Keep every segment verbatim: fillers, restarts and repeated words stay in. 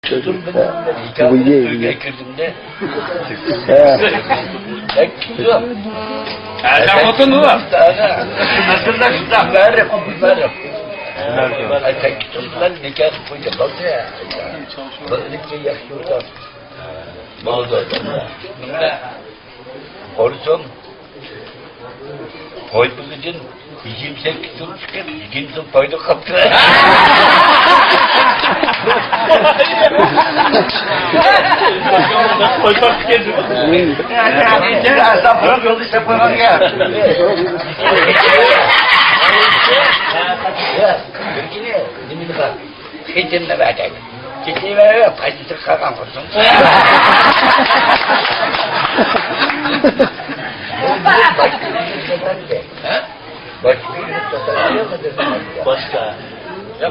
بۇ يەرگە كىردىم-دە. ھە. ئەركىن يوق. ئەركىن خوتۇن بۇ. بەرىپ، بەرىپ. ئەركىن بىلەن نىكاھ قىلىپ قويدى. بولدى. بىرلىكتە ياخشى يۈردۇق. بولدى. قورسۇم. قوي بېقىشتىن يىگىرمە سەككىز يىل چىقىپ، يىگىرمە يىل پايدا قاپتۇ. قوي باقىپ كەلدىم. بىر كۈنى نېمىنى بار؟ كېتىمنى بەردەك. كېتىۋېرىپ، قايتىپ قالغان قىزىم. ھە؟ باشقا.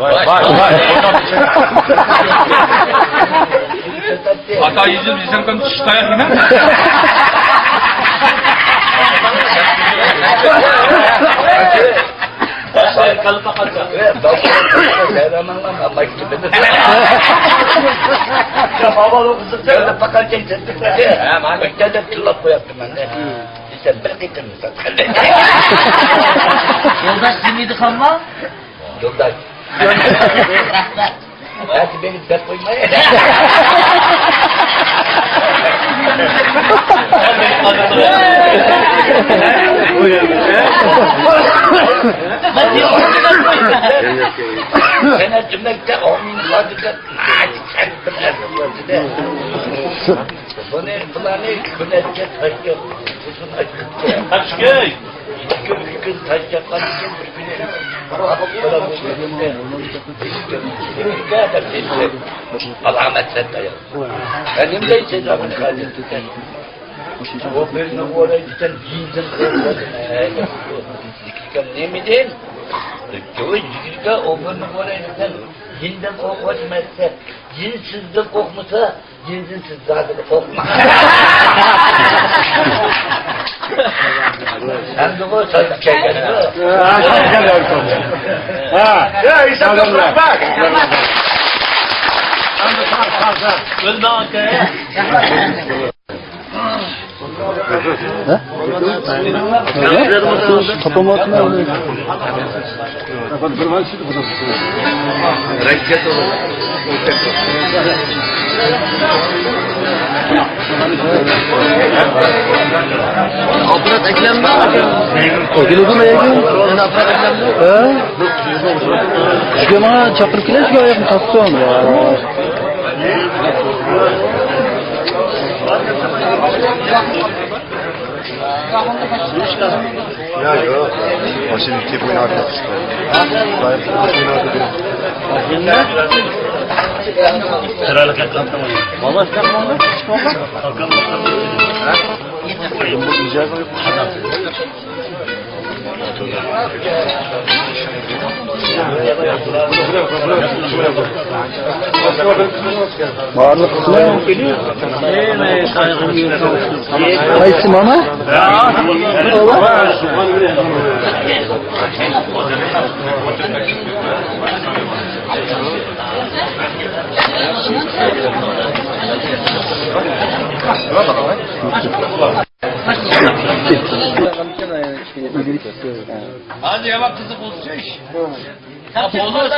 ۋاي، ۋاي، ۋاي. ئاتا يۈزۈم يېسەم كەم چىش تاياق يېمەم. يولداش جىمىدى خانما؟ يولداش. رەھمەت. ھەتى مېنى دەپ قويماي. سەنە جۈمەكتە ئون مىڭ خادىملار. بۇنى، بۇلارنى كۈنەتكە تاشلاپ، ئۇزۇن ئاچىقىپتۇ. قاچكەي! ئىككى كۈن، ئۈچ كۈن تاشلاپ قالسىكەن، بىر كۈنى قۇرۇق بولىدۇ. ئالامەتلەر تاياق. ھە، نېمە دەيسىز، ئابدۇقادىر؟ ئۇ بىرنى ئورايدىكەن، يىندىن قورقۇۋاتىمەن. نېمىدىن؟ يىگىتكە ئۇ بىرنى ئورايدىكەن، يىندىن قورقۇۋاتىمەن دېسە، يىن سىزدىن قورقمىسا، يىندىن سىز زادىلا قورقماڭ. ئەمدىغۇ سازلىق كەلگەن. ھە، ھە، ھېساب يوق، رەھمەت. ئۆلمەڭ ئاكا. ھە؟ تاپالمايۋاتىمەن. ئاپپارات ئەكلەمدۇ؟ ئەكلىدىمۇ لېكىن. يەنە ئاپپارات ئەكلەمدۇ؟ ھە؟ شۇ ماڭا چاقىرىپ كېلەي، شۇ ئاياقنى تارتسۇن. يا يوق. ماشىنا كېلىپ ئويناپ كەتتى. چىرايلىق ياتقانتىڭ. بالىلار سەن بولدى، كىچىك بالىلار. بارلىق قىسمى. قايسى ماما؟ ھازىر يامان قىزىق بولسا ئىش. ھە، بولۇس.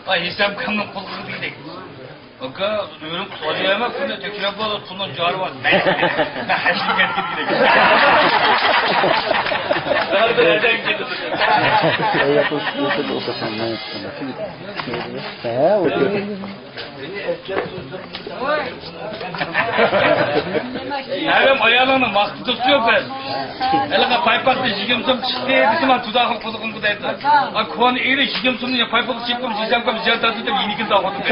ھە، ھېسام كامنىڭ قۇلىقىغا دېگۈدەك. ئاكا، ئۆرۈم قۇتۇلدى يامان، كۈندە تەكشۈرۈپ بولۇپ، پۇلنىڭ جارى بار. مەن، مەن ھەشىم كەتكىدەك. ھە، ئوكەي. ھەم ئايالىڭنى ماختىتىپ يوق بەس. ھېلىقى پايپاقتا يىگىرمە سوم چىقتى دېسە، مانا تۇداخۇن قىلغىنغا دەيدۇ. ئا، كونا ئېرى يىگىرمە سومنى پايپاققا چېكىپ، يېزەمكەم زىيان تارتىپ دەپ يېنىكىنى تاقىۋاتىدۇ.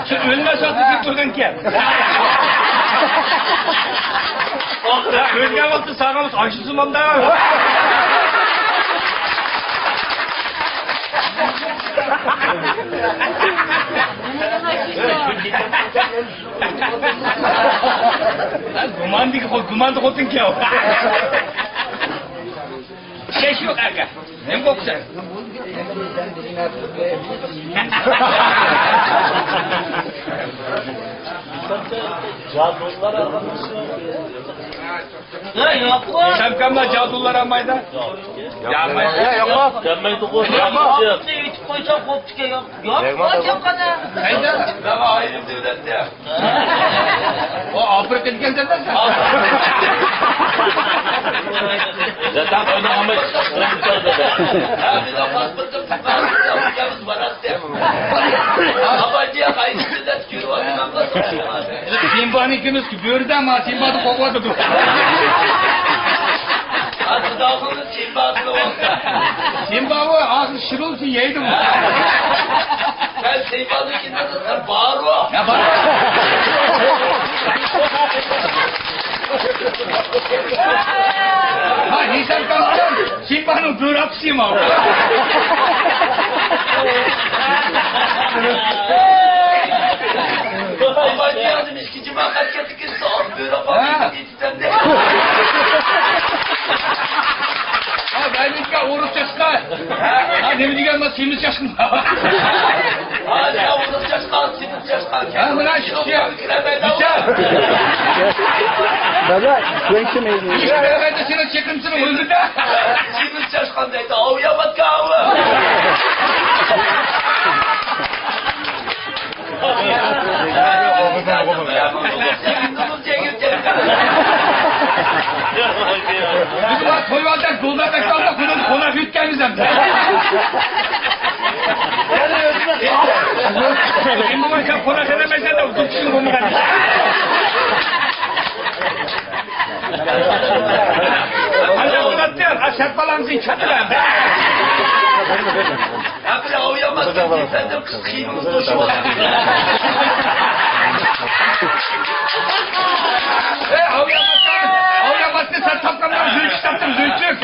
شۇ ئۆلمەس ۋاقتىدا كېلىپ قويغانكەن. ئۆلگەن ۋاقتى ساغىمىز ئاشۇ زۇماندا. گۇماندىكى خو-، گۇماندا خوتۇنكەن. شەش يوق ئەركە. نېمە قوپسەن؟ يوق. شەمكەملا جادۇلار ئالمايدۇ. ياقمايدۇ. ياقمايدۇ. ياقمايدۇ. يوق. يوق. ياقمايدۇ. قاچان قانا؟ قايدا؟ مانا ئايرىم دۆلەتتە. ئۇ ئافرىقىدىكەن دەپ. زاتەن قاينىغان بىز پاسپورتىمىز باراتتى. ئاپاجى قايسى دۆلەت كۆرۈۋاتقان؟ سىمبانىڭ كۈنۈزكى بۆرىدە ما سىمبانى قوغلىدى. ئاتىداغىنى سىمبا قىلىۋاتقان. سىمبا ئۇ ھازىر شىرۇلسى يەيدۇ. سەن سىمبانىڭ كۈنۈزكى بارۇ. يا بار. ھا، ھېساب قىلسام، سىمبانىڭ بۆرە ئاپىسى ما. ئاپاجى يازمىش. ئىككىنچى ماقال كەتتىكى سوغۇق بۆرە ھە. قالدى. ھا، بەرمىككە ئورۇس چاشقان. ھا، نېمە دېگەن بۇ سېمىز چاشقان. ھا، يا ئورۇس چاشقان، سېمىز چاشقان. ھا، مانا شۇ. دادا، سېنىڭ چېقىمچىنىڭ ئۆزىدە. سېمىز چاشقان دەيدۇ، ئاۋۇ ياماتكا ئاۋۇ. بىز بۇلار تويۋالدەك گۇلدەك ئەكەلدۇق، بۇنى قوناق يۆتكەيمىز ئەمدى. ئەمدى بۇ قوناق ئەمەس ئەمدى، بۇ كىشىنى بولمىغان. ئانا ئۇلاتتى، ئا، سەت بالامسىنى چاتىۋەردى. ھەپىلە ئاۋۇياماتتىن كېسەندىن قىز قىينىڭىز توشۇۋاتىدۇ. ئەي، ئاۋۇياماتتىن، ئاۋۇياماتتىن سەن تاپقانلار زۆچۈك تاپتىم، زۆچۈك.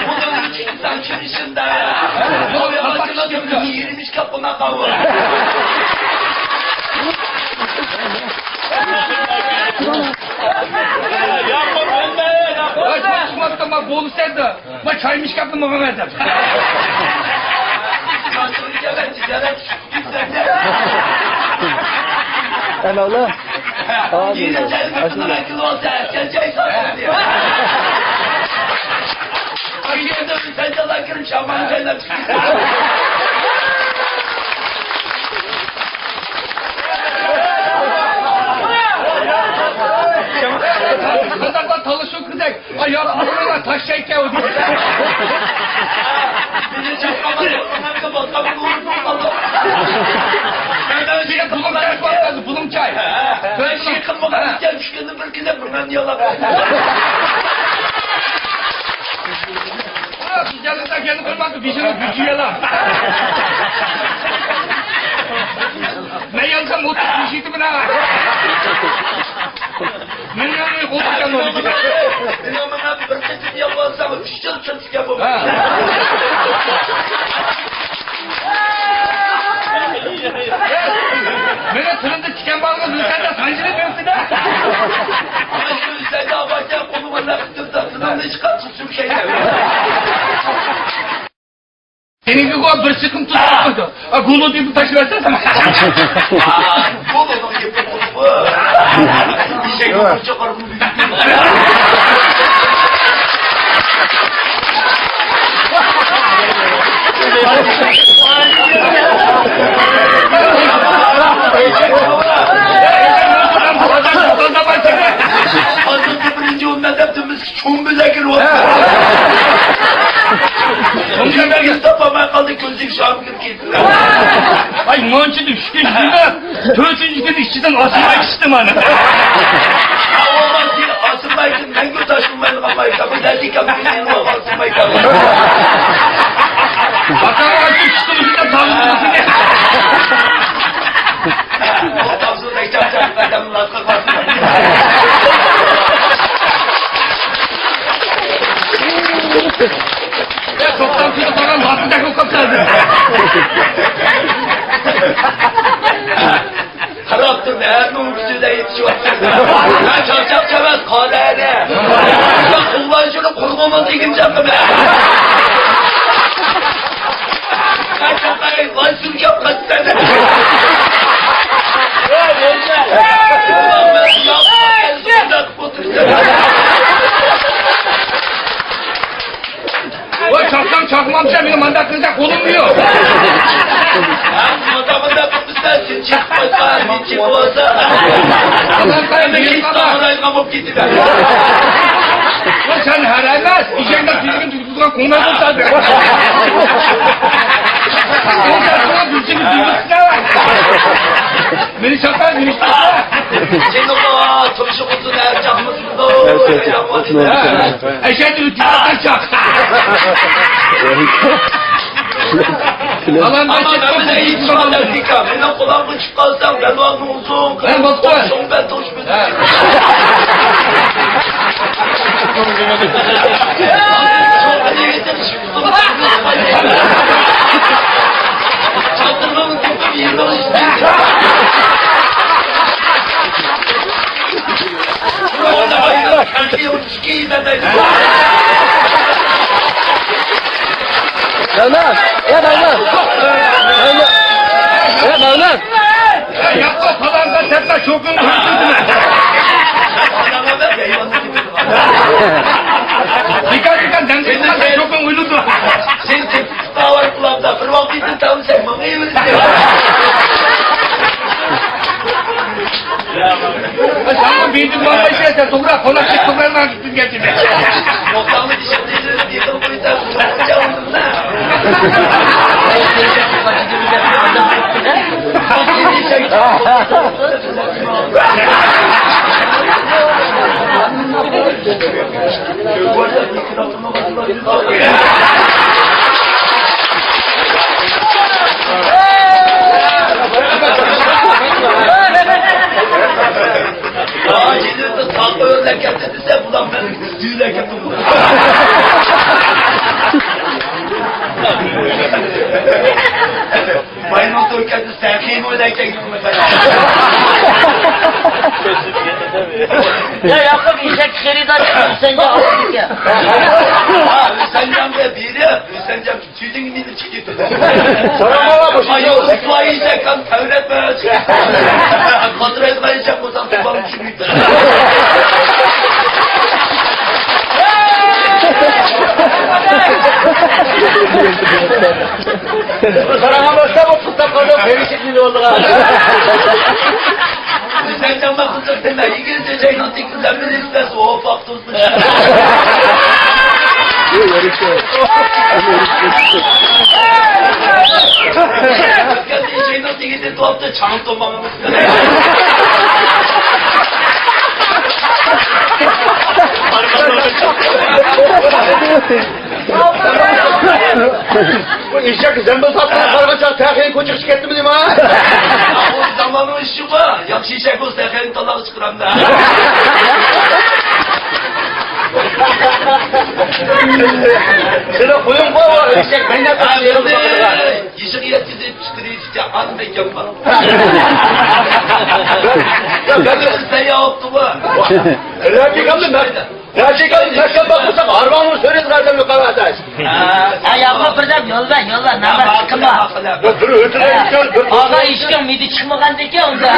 بۇنىڭ ئۈچۈن ئىنسان چۈرۈشۈندە. ئاۋۇياماتتىن يىگىرمە ئىككى قوناق ئاۋۇ. ۋاي، چوڭ چىقماپتۇ، ما بولسا ئەمدى. ما چايمىش كەپنى ماڭا بەر دەپ. ئەنە ئۇلار. قانداقلا تالىشىۋاتقۇدەك. ئاي، يا، بۇنىڭغا تاش چەككەن ئۇ دېدى. بىزنى چاققانغا بولغانمىدى، بولغانمىدى، بولغانمىدى. بۇلۇڭ چاي، بۇلۇڭ چاي. بىر شېخىم بولغان ئىكەن، چۈشكەندە بىر كۈنى بىر نان يالاپ. بىز جەننەتتە كەلدۇق، قىلماقتا بېشىنى گۈجى يالاپ. مەن يالسام ئوتتۇز بېشىدە مانا. مەن يالماي قوپۇپ كەلدىم. مانا بىر قېتىم يالۋالساڭ، ئۈچ يىل تىرىشكەن بولىدۇ. ھە. مېنىڭ تىلىمدا تىكەن بارغان ئۆلكەندە سانجىلىپ يۈرسىدە. ئاشۇ ئۆلكەندە ئاۋارجان قولۇڭغا نەق تۇرسا، تىلىڭنى چىقار، تۇتۇپ كەيدە. سېنىڭكىغۇ بىر چېقىم تۇز قويدى. ئا، گۇلۇ دېدى، تاشلىۋەتسەن سەن. ئا، گۇلۇنىڭ گېپى گۇلۇ. ئېشەك چاقار. ھازىرقى بىرىنچى ئون مەزھەپتىمىز. چوڭ بۆلەك كىرىۋاتىدۇ. تاپالماي قالدى، كۆزلۈك شام كىرىپ كەتتى. ئاي، مانچىدا ئۈچ كۈن يېدى، تۆتىنچى كۈنى ئىچىدىن ئاسماي چىقتى مانا. ئاسماي، مەڭگۈ تاشلىمايدىغان مايكا. بۇ نەدىكەن، بۇ يىل ئاسمايكا. باقاڭ، ئاشۇ چىقتى، بىزدە تاغ. يا، توختام شۇنى قارا، ۋاقىتدەك ئوقۇپ قالدى. قاراپ تۇر، ھەممە ئۇ كۈچىدە يېتىشىۋاتىدۇ. مەن چاقچاق ئەمەس، قارا ئەنە. قۇللان شۇنى قۇرۇق. ئۇنىڭ دېگىنى چاقىمەن. ئاي، چاقاي، ۋاي، سۈرگەپ قاچىسەن. ۋاي، چاقساڭ چاقمامسەن، مېنى مانداق قىلسا قولۇممۇ يوق. ھە، مانداق، مانداق قىلسا، سېنى چېقىپ قويسا، مېنى چېقىپ ئالسا. ئادەم قايا، مېنى قايا. ۋاي، سەن ھەر ئەمەس، ئىشەكنىڭ تۈزۈكىنى تۇتقان قوڭنار بولسا. مېنى چاقا، مېنى چاقا. سېنىڭغۇ تۇرۇشۇڭ ئۇزۇن، ھەر چاقمىسىڭغۇ. ئەشەددىي تىجارەتچى. ئامان، ئامان، ئەمدى ھېچ قانداق دېكا. مېنىڭ قولۇمغا چۈشۈپ قالساڭ، بەلباغنىڭ ئۇزۇن. ھە، بوپتۇ. شۇڭ بەل توشۇپ. مەۋلان! يا مەۋلان! مەۋلان! يا مەۋلان! ياققا پالانغا سەتتا شوكۇڭ. دىكان دىكان دەڭگە شوكۇڭ ئۆلىدۇ. سېنى تېپىپ باۋار قىلامدا بىر ۋاقىتتا تاۋسەن ماڭا ئېۋىرىسەن. سەن بىدىن ماڭا ئىشلەسەن، توغرا، قوناق چىقتى، مەن ماڭا گىتتىم گەپنى. باينىڭ تۈركەتنى سەن قىينىۋېلەكەن. يا ياقۇپ، ئېشەك خېرىدار سەنگە ئالدىكەن. ھۈسەنجانغا بېرىپ، ھۈسەنجان تۈزۈڭ مېنى چىقىپ كېتىدۇ. سوراڭلار بۇ ئايال ئۇسۋايىدەك ھەم تەۋرەتمەس. قاترايدىغان ئېشەك بولساڭ، تۇغقان چۈشۈرمەيدۇ. ساراڭ باشتا بۇ قىستاپ قالدى، بېرىشىپ يۈرۈۋالدىغان. سەن جامدا قىزىق دېمە، يىگىت چېچەكنىڭ تېكىزلەپ بىلىپ بەس، ئوپاق تۇرسۇن. ئۆتكەندە ئىشىكنىڭ تېگىدە تۇرۇپتۇ، چاڭ توماڭ. بۇ ئېشەك زەمبىل تارتقان قارىغا چاق تەخىيە كوچىغا چىقىپ كەتتىمۇ نېمە؟ ئۇ زاماننىڭ ئىشى بار. ياخشى ئېشەك بولسا تەخىيەنى تالاغا چىقىرامدا. سېنىڭ قويۇڭ بار، ئېشەك مەينەت. يېشىغا يەتكۈزۈپ چىقىرىشقا ئان بەكەم بار. بەدىل سەيياۋۇپتۇ بۇ. رەبىكامنى مەكتەپ، رەبىكامنى مەكتەپ باقمىساق، ھارۋاڭنى سۆرەيدىغان ئادەم يوق ئەۋەتەيسىز. ھە، ياقۇپ بىردەم يول بەر، يول بەر، نامەرد كىم بار؟ بىر ئۆتۈنەي، بىر ئاغا ئىشىكىڭ مىدى چىقمىغاندىكىن ئۇندا.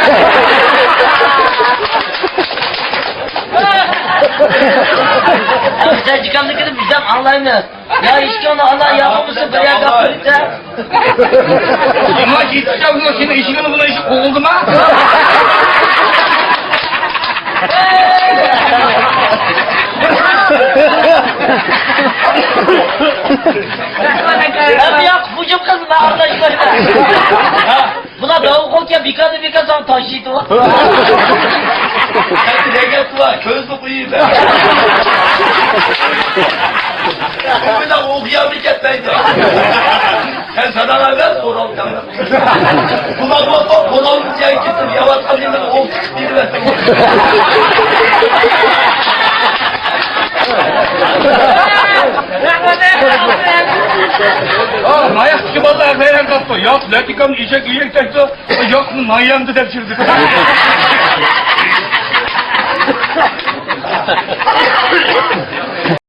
سەن جىكامنى كىرىپ بىردەم ئاڭلايمىز. يا ئىشىكىڭنى ئالا، يا بولمىسا بىر يەرگە ئاپىرىپ. نېمە ئېيتىشتا، ئۇ سېنىڭ ئىشىكىڭنى بۇنىڭ ئىشى قوغۇلدىما؟ يا بۇ ياق ھۇجۇم قىلدى، مەن ئارىلاشمايمەن. بۇلار داۋۇ قولكەن، بىكاردىن بىكار ساڭا تاشلايدۇ. سەن نېگەت بۇلار، كۆزنى قويۇپ بەر. بۇنداق ئوقۇيالماي كەتمەيدۇ. سەن ساداڭ ئەمەس، قورال تەڭلەپ. بۇلار بولسا قورال بىلەن كېتىپ يەۋاتقان نېمىنى ئوقۇپ بېرىۋەتتىڭ. ئا، ماياقتىكى بالىلار ھەيران قاپتۇ. ياق، لەتىكام ئېشەك ئېشەك تەكتۇ. ياق، نايامدى دەپ چىقدى.